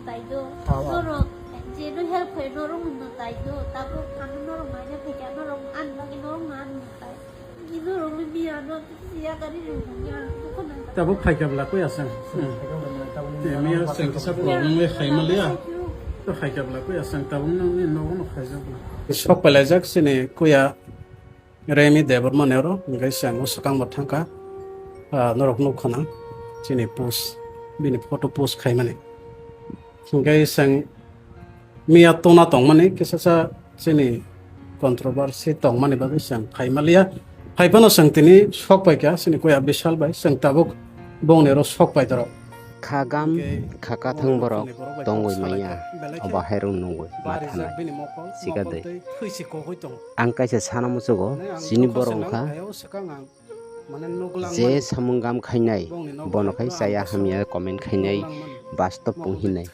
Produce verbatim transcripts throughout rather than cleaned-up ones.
Taido, norok jeno help khaio norok no taido, tabuk ano norok naina phaikha norok ani bagwi norok no ano tai. Norok no miya no siya gari rok ya dukho nang. Tabuk phaikha bwla koi aswng. Miya chwng kisa problem le khaima liya. To phaikha bwla koi aswng tabuk no ni nogo no khaijak bwla. Sok pelaijak sini kuya. Remi Debbarma ni oro, hingke chwng o swkang bo thangkha, ah, norok nukha na, chini post, bini photo post khaimani. Hingke chwng miya tona tongmani, kisa sa chini controversy tongmani bagwi chwng phaimaliya. Phaiphano chwng tini sok paikha, chini kuya Bishal bai, chwng tabuk bongni oro sok paidoro. Kha gam, kha kathang borok tongwi manya, obo hai rung nungwi mathanai. Sikadai. Ang kaisa sana muchugo, chini borok wngkha je samung gam khainai, bono khai chaya hamya comment khainai, bastop pung hinai.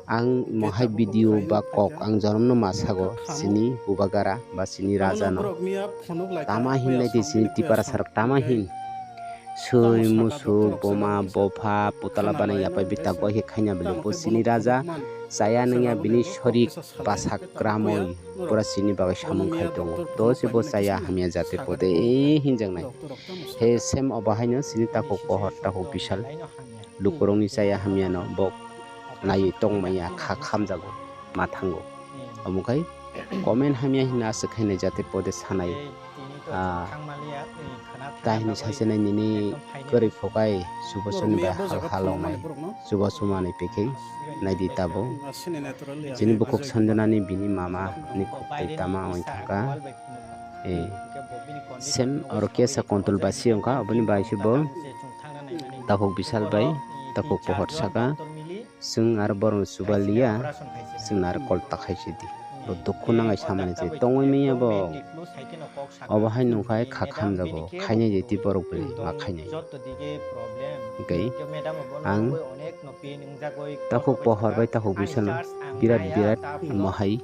Ang mohai video ba kok ang jonomno ma sago, chini bubagara ba chini rajano. Tama hin nai di chini tiparasarok tama hin. Swi, musuk, boma, bopha, putala banai yapai bita goi khe khaina bwlwi bo chini raja chaya nungya bini sorik bwsak ramwi pura chini bagwi samung khai tongo. To se bo chaya hamya jate pode hinjaknai. He sem obo haino chini takhuk pohor takhuk Bishal lukurokni chaya hamyano bo naiwi tongmaya kha khamjago ma thango. Omo khai comment hamya hinna aswk khainai jate pode sanai. Ah, tahini sasinai nini kwrwi phokai Subosoni bai hal halongnai Subosu manwi pekhe naidi tabo. Chini bukhuk Sanjanani bini mama ni khuk twi tama wng thangkha. Eh, sem oro kesa control basi wngkha, oboni bai se bo takhuk Bishal bai takhuk pohor saka. Chwng aro borokno chuba liya, chwngno aro kol ta khai se di. Bo dukhu nangai samani se tongwi manya bo. Obo hai nung khai kha khamjago, khainai je tei borok bai ma khainai. Hwnkhe ang takhuk pohor bai takhuk Bishalno birat birat mohai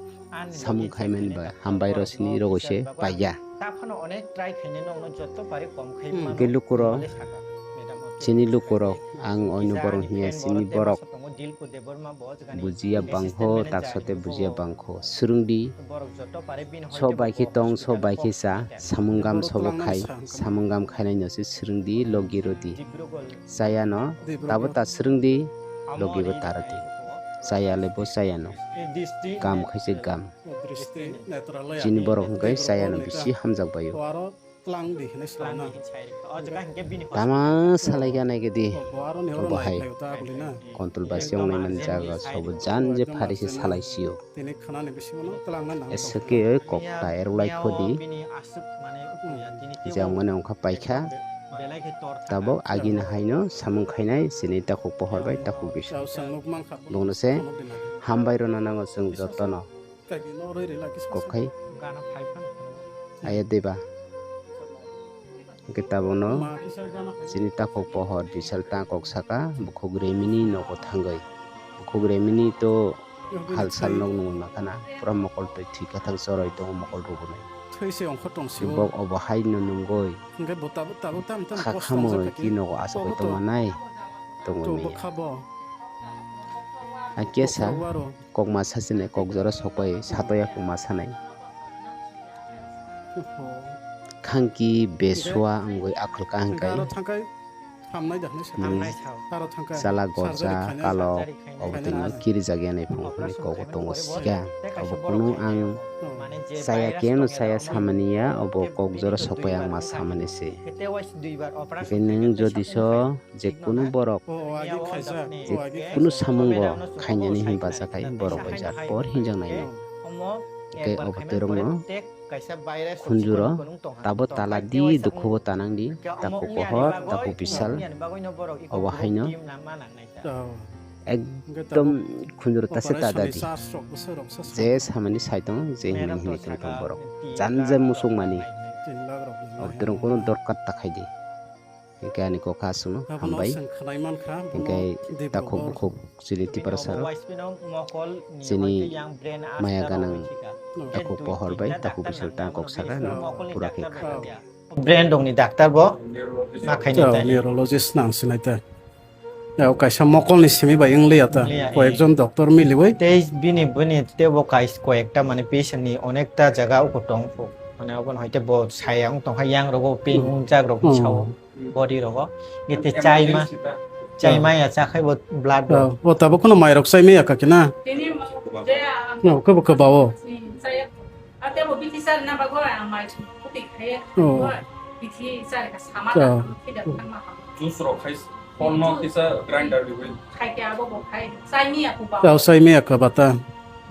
samung khaimani ba hambai rosini rogoi se paiya. Hwnkhe lukurok, chini lukurok, ang oino borok hiya chini borok bujiya bangkho, taksa tei bujiya bangkho. Swrwngdi, sok bai khe tong, sok bai khe cha, samung gam sobo khai, samung gam khainai no se swrwngdi, logi rwdi. Chaya no tabo ta swrwngdi, logi bo ta rwdi. Chaya le bo chaya no, gam khai se gam. Chini borok hwnkhe chaya no bisi hamjak bai o. Tama salai gana gidi, obo hai. Kontol basi wngnai man jaga sobo jan je phari se salai sio. Eswkhe oi kok ta erwlai khodi. Jang mane ongkha paikha. Tabok agini haino samung khainai chini takhuk pohor bai takhuk bisa. Bongno se hambai rwna nango chwng jotono. Kok khai. Aya deba. Hwnkhe tabukno chini takhuk pohor Bisal ta kok saka, bukhuk Remini nogo thangwi. Bukhuk Remini to halsal nok nungwi mankha na, pura mokol twi thwi kwthang choroi tongo mokol rwgwnwi. Bok obo haino nungwi kha khamwi ki nogo achugwi tongmanai tongwi manya. Hakhe sa. Kokma sachinai, kok jora sokbai satoya kokma sanai. Khangki besua wngwi akhol kaham kai. Nini chala gorja kalo obo tini kirijak yani phung phungni kogo tongo sika. Obo kunu ang chaya keno chaya samani ya, obo kok jora sokbai ang ma samani se. Hwnkhe nwng jodi so je kunu borok, je kunu samungo khainani hinwi bacha khai borok bai jat por hinjak naino. Hwnkhe obo twi rokno khunjuro tabo tala di, dukhubo tanang di, takhuk pohor, takhuk Bisal, obo haino ekdom khunjuro tase ta da di. Je samani sai tongo, je hinwi hinwi tong tong borok. Jan je musuk mani, obo twi rok kunu dorkar ta khai di. Hwnkhe ani kok aswkno hambai. Hwnkhe takhuk bukhuk chini tiprasarok, chini maya ganang takhuk pohor bai takhuk Bisal ta kok saka no pura khe kha. Brain rokni doctor bo ma khainai. Neurologist nang sinai ta. Ya, kaisa mokolni simi bai wng liya ta. Wng liya, eh. Koyekjon doctor miliwi. Tei bini, bini teibo kais-, koyekta mane patient ni onekta jaga uko tong pho. Mane obo hai te bo saya wng tong kha, yang rogo pin Hmm. wng jak rok Hmm. sao body rogo. Gete chai ma, chai Hmm. ma ya cha khai bo blood Oh, rok. Bo tabuk kono mai rok chai maya kaki na. Tini mo je a- No, kebo kebo o. Chai Ate bo bithi sari na bagwi ang mai kutik khaye. Oh. Bithi sari ka sama Oh. na, khida khan ma kha. Juice rok khai, phone no kisa grinder riwi. Khai khe abo bo khai. Chai mi aku ba. Chao chai mi aku bata.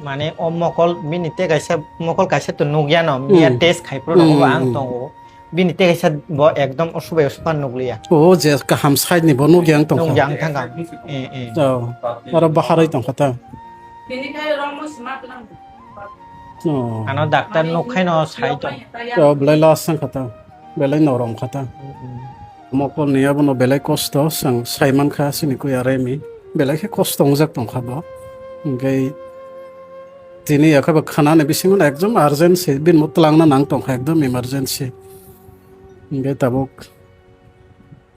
Mane o mokol bini te kaisa, mokol kaisa to nugya no, miya Hmm. test khai pro Hmm, no ang hmm. tongo. Bini te kaisa bo ekdom osubai osupan nugliya. Oh, je kaham side ni bo nugya ang tongkha. Nugya ang thangkha. Eh, eh. Oh, aro baharai tongkha ta. Bini khai romo sima tlang. Oh. Ano doctor nuk khaino sai tong. Oh, belai last sang khata. Belai norom khata. Mm-mm. Mokol ni abono belai kosto sang sai man kha sini kuya remi. Belai khe kosto wngjak tong kha bo. Hingkhe tini yakha bo khana ni bisingo ekdom urgency, bin mo twlang na nang tong kha ekdom emergency. Hingkhe tabuk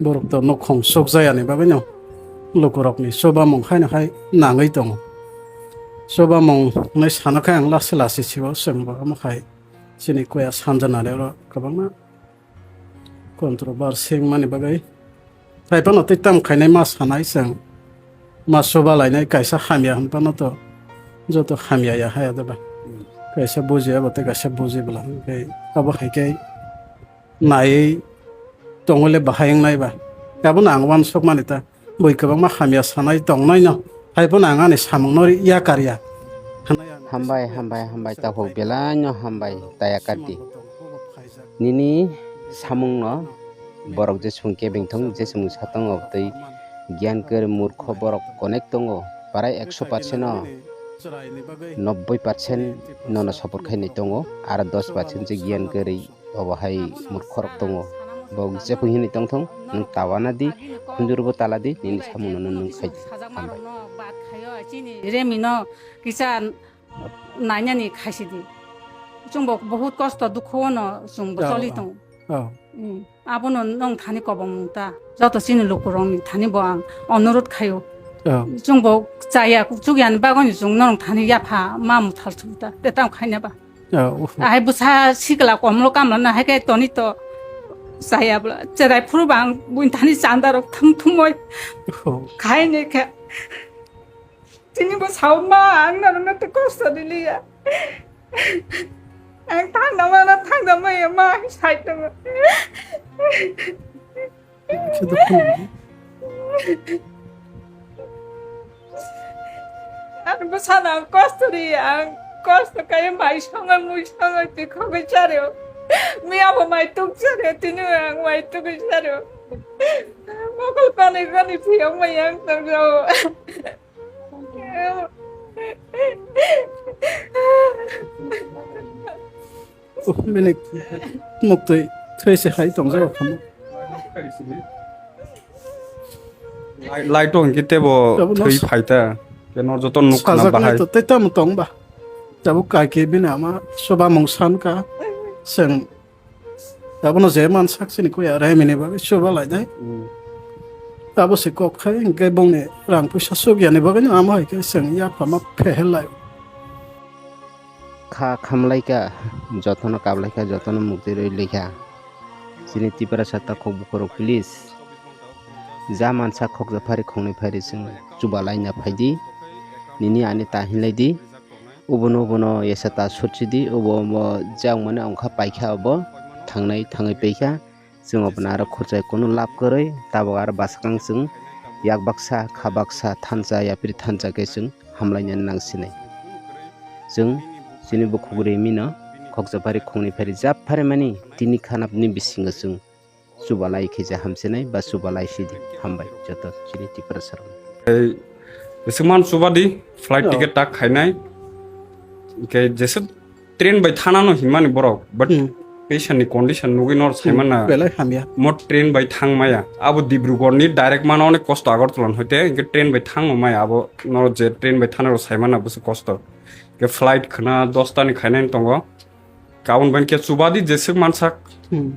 Borok to nukhung sukjayani bagwino lukurokni chubamung haino hai nangwi tongo. Chubamung hinwi sana khe ang lasi lasi sio chwngbo, omo hai chini kuya sanjanani oro kwbangma controversy wngmani bagwi. Hai phano tei tamo khainai ma sanai chwng, ma chuba lainai kaisa hamya hwn phano to joto hamya ya haya da ba. Kaisa bujiya bo tei kaisa buji bwla hwn khe abo hai khe naiwi tongwile bahai wngnai ba. Abono ang uansukmani ta, bui kwbangma hamya sanai tongnaino, hai phano ang ani samungno ri-, yakar ya. Hambai, hambai, hambai, takhuk belaino hambai, ta yakar di. Nini samungno borok jeswng kebeng thung, jeswng sa tongo, tei giyan kwrwi murkho borok onek tongo, parai ekso percent o nobboi percent nono support khainai tongo, aro dos percent se giyan kwrwi. Obo hai murkhorok tongo. Bo jephung hwnwi tongthung, nwng tawana di, khunjurbo tala di, nini samungno nwng khai di. Hambai. Remino kisa nainani khaisidi. Chwngbo bahut kosto dukho no chwngbo Oh, choli oh, tongo. Oh. Mm. Abono nwng thani kobong mung ta. Joto chini lukurokni thani bo ang onurot khaio. Oh. Chwngbo chaya kuchuk yani bagwino chwng norok thani yapha ma muthal thung ta. Te tamo khaina ba. Oh, oh. Ahai bwsa sikla komlo kamla na hai khe toni to saya bla. Cherai phuru bang buin thani chanda rok thum thumoi. Oh. Khai ne khe. Tini bo sao ma ang na rona to kosto diliya. Ang thang na ma na thang na ma ya ma sai to. Khe dukhu nangya. Ang bwsano ang kosto ri, ang kosto kaiwi mai songwi mui songwi twi khogwi charw. Miya bo mai tuk charw, tini ang mai tugwi charw. Mokol kanwi kanwi phiyok mai ang tongjao. Oh, bini muktwi thwi se hai tongjak kha. Lai, lai tong khe tebo Tabuk thwi nos- phai ta. Ke nor joto nuk khna Sajak nai bahai. To tei tamo tong ba. Tabuk kai khe bini ama chuba mung san kha. Chwng abono je man sak chini kuya remini bagwi chuba lai dai. Hmm. Abo se kok khai hwnkhe bongni rang puisa suk yani bagwi no amo hai khe chwng yapha ma phehel lai. Kha khamlaikha, jotono kablaikha, jotono muktwi rwlaikha. Chini Tiprasa takhuk bukhurok, please. Ja mansa khokja phari khongni phari chwng chuba laina phaidi. Nini ani ta hinlaidi. Ubono ubono yesa ta sotchidi. Ubo ubo jang mane ongkha paikha obo. Thangnai thangwi paikha. Chwng abono aro khurchai kunu lab kwrwi, tabuk aro bwskang chwng yak baksa, kha baksa, thansa, yapri thansa khe chwng hamlaina nang sinai. Chwng chini bukhuk rimino khokja phari khongni phari jab phari mani tini khanapni bisingo chwng chubalai khe je hamsinai ba chubalai sidi. Hambai joto chini Tiprasa rok. Ei, jeswk man chubadi, flight Oh. ticket tak khainai. Hingkhe jeswk train bai thanano hinmani borok, but Hmm. patient ni condition nugwi nor Hmm. saimana. Belai hamya. Mo train bai thang maya. Abo Dibrugarh ni direct mano onek kosto Agartala hoite, hingkhe train bai thangno maya. Abo nor je train bai thana rok saimana bwswk kosto. Hingkhe flight khna dosta ni khainani tongo. Kabun bai khe chubadi jeswk mansak. Hmm.